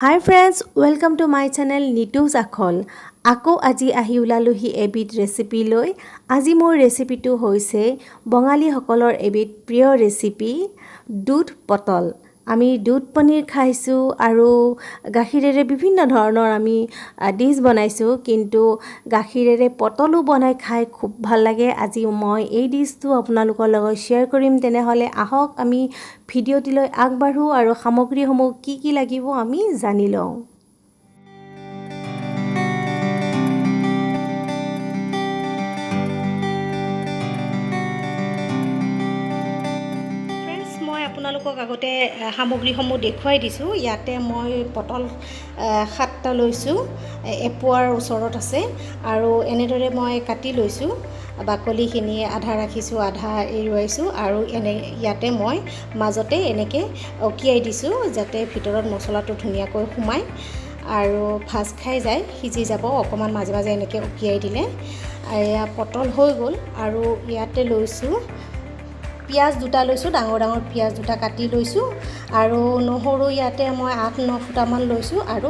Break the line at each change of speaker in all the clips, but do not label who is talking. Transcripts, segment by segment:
Hi friends, welcome to my channel Nitu's Akhol. আকৌ আজি আহি ওলালোহি এবিধ ৰেচিপি লৈ। আজি মোৰ ৰেচিপিটো হৈছে বঙালীসকলৰ এবিধ প্ৰিয় ৰেচিপি, দুধ পটল। আমি দুধ পনীৰ খাইছোঁ আৰু গাখীৰেৰে বিভিন্ন ধৰণৰ আমি ডিছ বনাইছোঁ, কিন্তু গাখীৰেৰে পটলো বনাই খাই খুব ভাল লাগে। আজি মই এই ডিছটো আপোনালোকৰ লগত শ্বেয়াৰ কৰিম। তেনেহ'লে আহক, আমি ভিডিঅ'টিলৈ আগবাঢ়োঁ আৰু সামগ্ৰীসমূহ কি কি লাগিব আমি জানি লওঁ। মই আপোনালোকক আগতে সামগ্ৰীসমূহ দেখুৱাই দিছোঁ। ইয়াতে মই পটল 7টা লৈছোঁ, এপোৱাৰ ওচৰত আছে, আৰু এনেদৰে মই কাটি লৈছোঁ। বাকলিখিনি আধা ৰাখিছোঁ, আধা এৰুৱাইছোঁ, আৰু এনে ইয়াতে মই মাজতে এনেকৈ অকিয়াই দিছোঁ, যাতে ভিতৰত মছলাটো ধুনীয়াকৈ সোমায় আৰু ভাজ খাই যায়, সিজি যাব। অকণমান মাজে মাজে এনেকৈ অকিয়াই দিলে। এয়া পটল হৈ গ'ল। আৰু ইয়াতে লৈছোঁ পিঁয়াজ দুটা লৈছোঁ, ডাঙৰ ডাঙৰ পিঁয়াজ দুটা কাটি লৈছোঁ, আৰু নহৰু ইয়াতে মই 8-9 ফুটামান লৈছোঁ, আৰু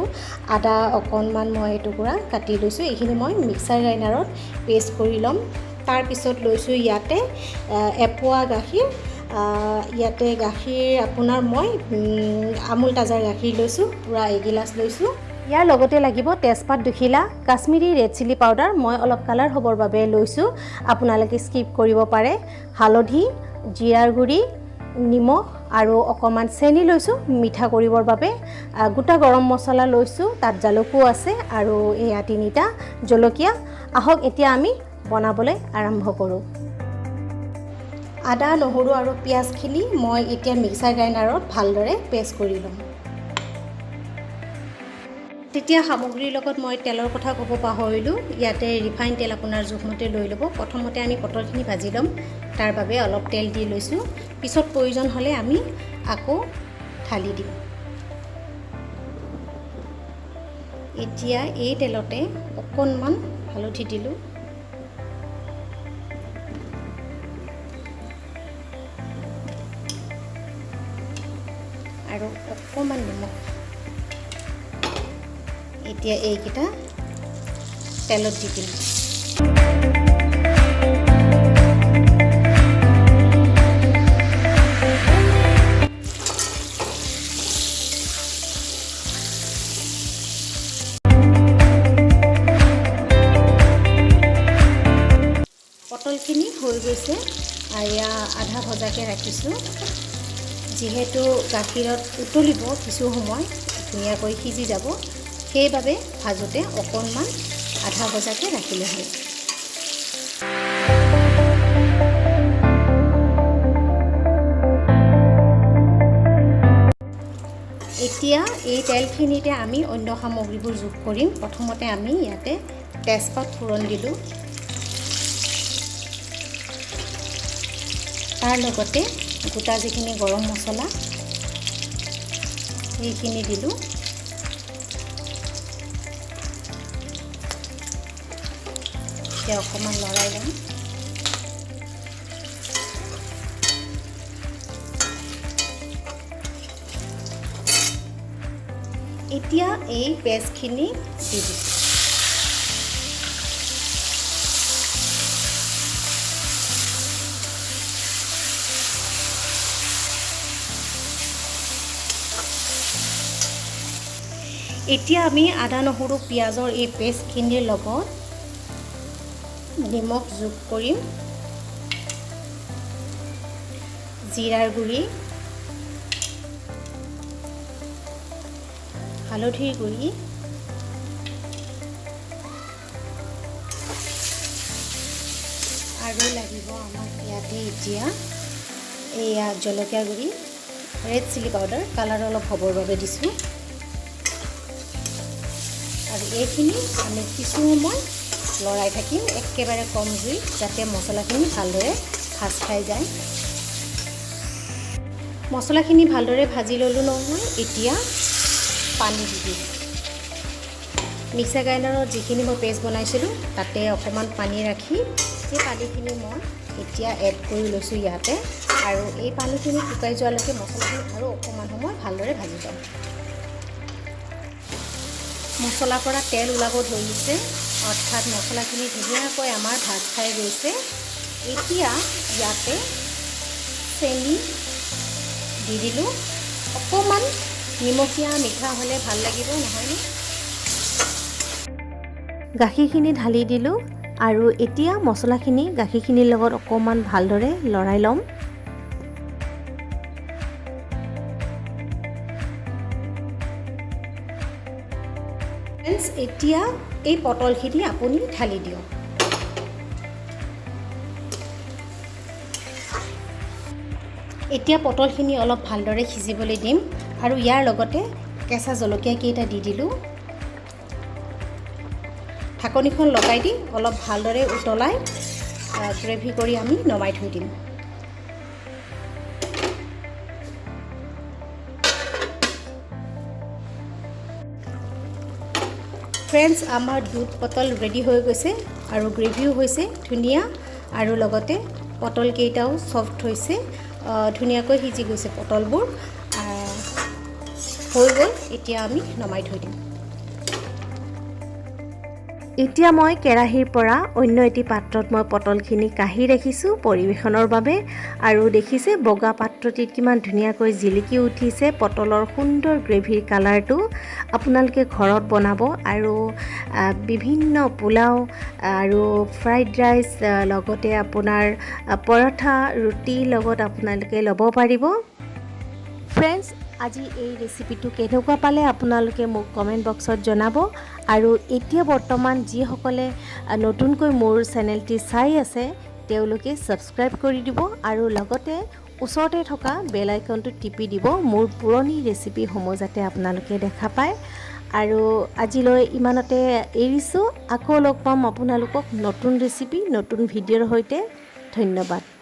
আদা অকণমান মই এটুকুৰা কাটি লৈছোঁ। এইখিনি মই মিক্সাৰ গ্ৰাইণ্ডাৰত পেষ্ট কৰি ল'ম। তাৰপিছত লৈছোঁ ইয়াতে এপোৱা গাখীৰ। ইয়াতে গাখীৰ আপোনাৰ মই আমুল তাজাৰ গাখীৰ লৈছোঁ, পূৰা এগিলাচ লৈছোঁ। ইয়াৰ লগতে লাগিব তেজপাত দুখিলা, কাশ্মীৰী ৰেড চিলি পাউডাৰ মই অলপ কালাৰ হ'বৰ বাবে লৈছোঁ, আপোনালোকে স্কিপ কৰিব পাৰে, হালধি, জিৰাৰ গুড়ি, নিমখ আৰু অকণমান চেনি লৈছোঁ মিঠা কৰিবৰ বাবে, গোটা গৰম মছলা লৈছোঁ, তাত জালুকো আছে, আৰু এয়া 3টা জলকীয়া। আহক এতিয়া আমি বনাবলৈ আৰম্ভ কৰোঁ। আদা, নহৰু আৰু পিঁয়াজখিনি মই এতিয়া মিক্সাৰ গ্ৰাইণ্ডাৰত ভালদৰে পেষ্ট কৰি ল'ম। তেতিয়া সামগ্ৰীৰ লগত মই তেলৰ কথা ক'ব পাহৰিলোঁ। ইয়াতে ৰিফাইন তেল আপোনাৰ জোখমতে লৈ ল'ব। প্ৰথমতে আমি পটলখিনি ভাজি ল'ম, তাৰ বাবে অলপ তেল দি লৈছোঁ। পিছত প্ৰয়োজন হ'লে আমি আকৌ ঢালি দিম। এতিয়া এই তেলতে অকণমান হালধি দিলোঁ, আৰু অকণমান নিমখ। এতিয়া এইকেইটা তেলত দি দিম। পটলখিনি হৈ গৈছে, এয়া আধা ভজাকৈ ৰাখিছোঁ। যিহেতু গাখীৰত উতলিব কিছু সময়, ধুনীয়াকৈ সিজি যাব, সেইবাবে ভাজোঁতে অকণমান আধা ভজাকৈ ৰাখিলে হ'ল। এতিয়া এই তেলখিনিতে আমি অন্য সামগ্ৰীবোৰ যোগ কৰিম। প্ৰথমতে আমি ইয়াতে তেজপাত ফোৰণ দিলোঁ, তাৰ লগতে গোটা যিখিনি গৰম মছলা সেইখিনি দিলোঁ। এতিয়া অকণমান লৰাই ল'ম। এতিয়া এই পেষ্টখিনি দি দিছোঁ। এতিয়া আমি আদা, নহৰু, পিঁয়াজৰ এই পেষ্টখিনিৰ লগত নিমখ যোগ কৰিম, জিৰাৰ গুড়ি, হালধিৰ গুড়ি, আৰু লাগিব আমাক ইয়াতে এতিয়া এয়া জলকীয়া গুড়ি, ৰেড চিলি পাউডাৰ, কালাৰ অলপ হ'বৰ বাবে দিছোঁ। আৰু এইখিনি আমি কিছু সময় লৰাই থাকিম, একেবাৰে কম জুইত, যাতে মছলাখিনি ভালদৰে ভাজ খাই যায়। মছলাখিনি ভালদৰে ভাজি ল'লোঁ নহয়, এতিয়া পানী দি দিম। মিক্সাৰ গ্ৰাইণ্ডাৰত যিখিনি মই পেষ্ট বনাইছিলোঁ তাতে অকণমান পানী ৰাখি সেই পানীখিনি মই এতিয়া এড কৰি লৈছোঁ ইয়াতে। আৰু এই পানীখিনি শুকাই যোৱালৈকে মছলাখিনি আৰু অকণমান সময় ভালদৰে ভাজি ল'ম। মছলাৰ পৰা তেল ওলাব ধৰিছে, অৰ্থাৎ মছলাখিনি ধুনীয়াকৈ আমাৰ ভাজ খাই গৈছে। এতিয়া ইয়াতে চেনি দি দিলোঁ। অকণমান নিমখীয়া মিঠা হ'লে ভাল লাগিব, নহয়নে? গাখীৰখিনি ঢালি দিলোঁ আৰু এতিয়া মছলাখিনি গাখীৰখিনিৰ লগত অকণমান ভালদৰে লৰাই ল'ম। ফ্ৰেণ্ডছ, এতিয়া এই পটলখিনি আপুনি ঢালি দিয়ক। এতিয়া পটলখিনি অলপ ভালদৰে সিজিবলৈ দিম আৰু ইয়াৰ লগতে কেঁচা জলকীয়া কেইটা দি দিলোঁ। ঢাকনিখন লগাই দি অলপ ভালদৰে উতলাই গ্ৰেভি কৰি আমি নমাই থৈ দিম। ফ্ৰেণ্ডছ, আমাৰ দুধ পটল ৰেডি হৈ গৈছে আৰু গ্ৰেভিও হৈছে ধুনীয়া আৰু লগতে পটলকেইটাও ছফ্ট হৈছে, ধুনীয়াকৈ সিজি গৈছে পটলবোৰ। হৈ গ'ল, এতিয়া আমি নমাই থৈ দিম। এতিয়া মই কেৰাহীৰ পৰা অন্য এটি পাত্ৰত মই পটলখিনি কাঢ়ি ৰাখিছোঁ পৰিৱেশনৰ বাবে। আৰু দেখিছে, বগা পাত্ৰটিত কিমান ধুনীয়াকৈ জিলিকি উঠিছে পটলৰ সুন্দৰ গ্ৰেভিৰ কালাৰটো। আপোনালোকে ঘৰত বনাব আৰু বিভিন্ন পোলাও আৰু ফ্ৰাইড ৰাইচ, লগতে আপোনাৰ পৰঠা, ৰুটিৰ লগত আপোনালোকে ল'ব পাৰিব। ফ্ৰেণ্ডছ, আজি এই ৰেচিপিটো কেনেকুৱা পালে আপোনালোকে মোক কমেণ্ট বক্সত জনাব। আৰু এতিয়া বৰ্তমান যিসকলে নতুনকৈ মোৰ চেনেলটি চাই আছে, তেওঁলোকে ছাবস্ক্ৰাইব কৰি দিব আৰু লগতে ওচৰতে থকা বেল আইকনটো টিপি দিব, মোৰ পুৰণি ৰেচিপিসমূহ যাতে আপোনালোকে দেখা পায়। আৰু আজিলৈ ইমানতে এৰিছোঁ। আকৌ লগ পাম আপোনালোকক নতুন ৰেচিপি, নতুন ভিডিঅ'ৰ সৈতে। ধন্যবাদ।